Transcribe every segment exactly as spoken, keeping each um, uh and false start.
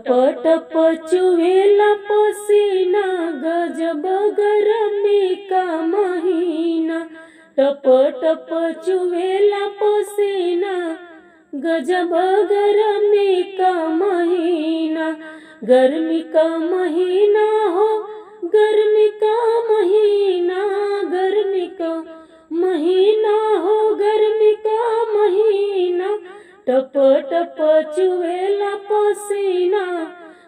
टप टप चुवेला पसीना, गजब गरमी का महीना। टप टप चुवेला पसीना, गजब गरमी का महीना। गर्मी का महीना हो, गर्मी का महीना, गर्मी का महीना हो, गर्मी का महीना। टप टप चुवेला पसीना,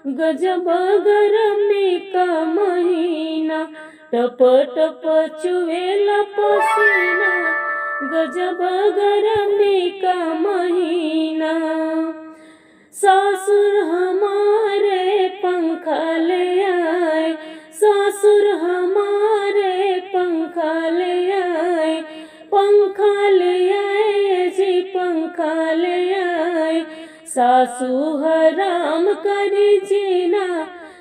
गजब गरमी का महीना। टप टप चुवेला पसीना, गजब गरमी का महीना। सासुर हमारे पंखा ले आए, सासुर हमारे पंखा ले आए, पंखा ले आए जी, पंखा ले आए। सासू हराम करी जीना,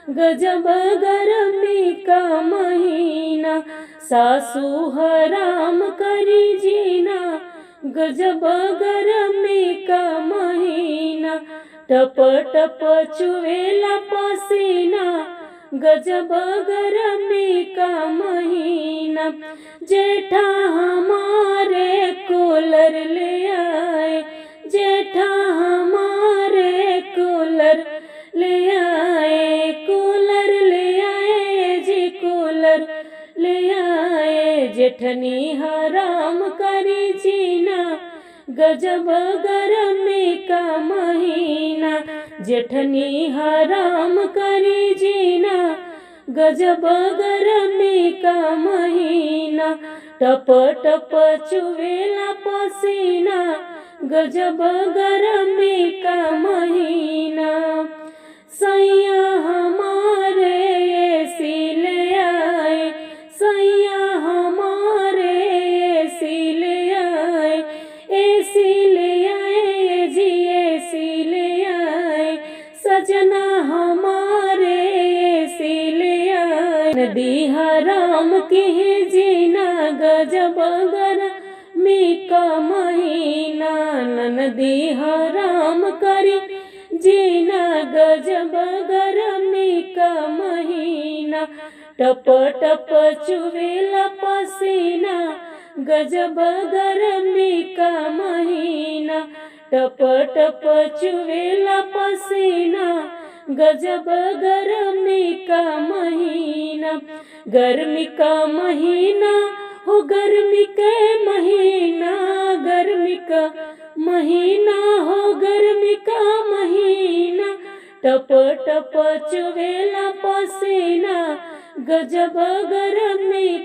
गजब गरमी का महीना। सासू हराम करी जीना, गजब गरमी का महीना। टप टप चुवेला पसीना, गजब गरमी का महीना। जेठा हमारे कूलर ले आए, जेठा हमारे कूलर ले आए, कूलर ले आए जी, कूलर ले आए। जेठनी हराम करी जीना, गजब गरमी का महीना। जेठनी हराम करी जीना, गजब गरमी का महीना। टप टप चुवेला पसीना, गजब गरमी का महीना। सैया हमारे एसी ले आए, सैया हमारे एसी ले आए, एसी ले आए जी, एसी ले आए। सजना हमारे एसी ले आए। नदी हराम की है जीना, गजब गरमी का महीना। ननदी हराम करी जीना, गजब गरमी का महीना। टप टप चुवेला पसीना, गजब गरमी का महीना। टप टप चुवेला पसीना, गजब गरमी का महीना। गर्मी का महीना हो, गर्मी के महीना, गर्मी का महीना हो, गर्मी का महीना। टप टप चुवेला पसीना, गजब गरमी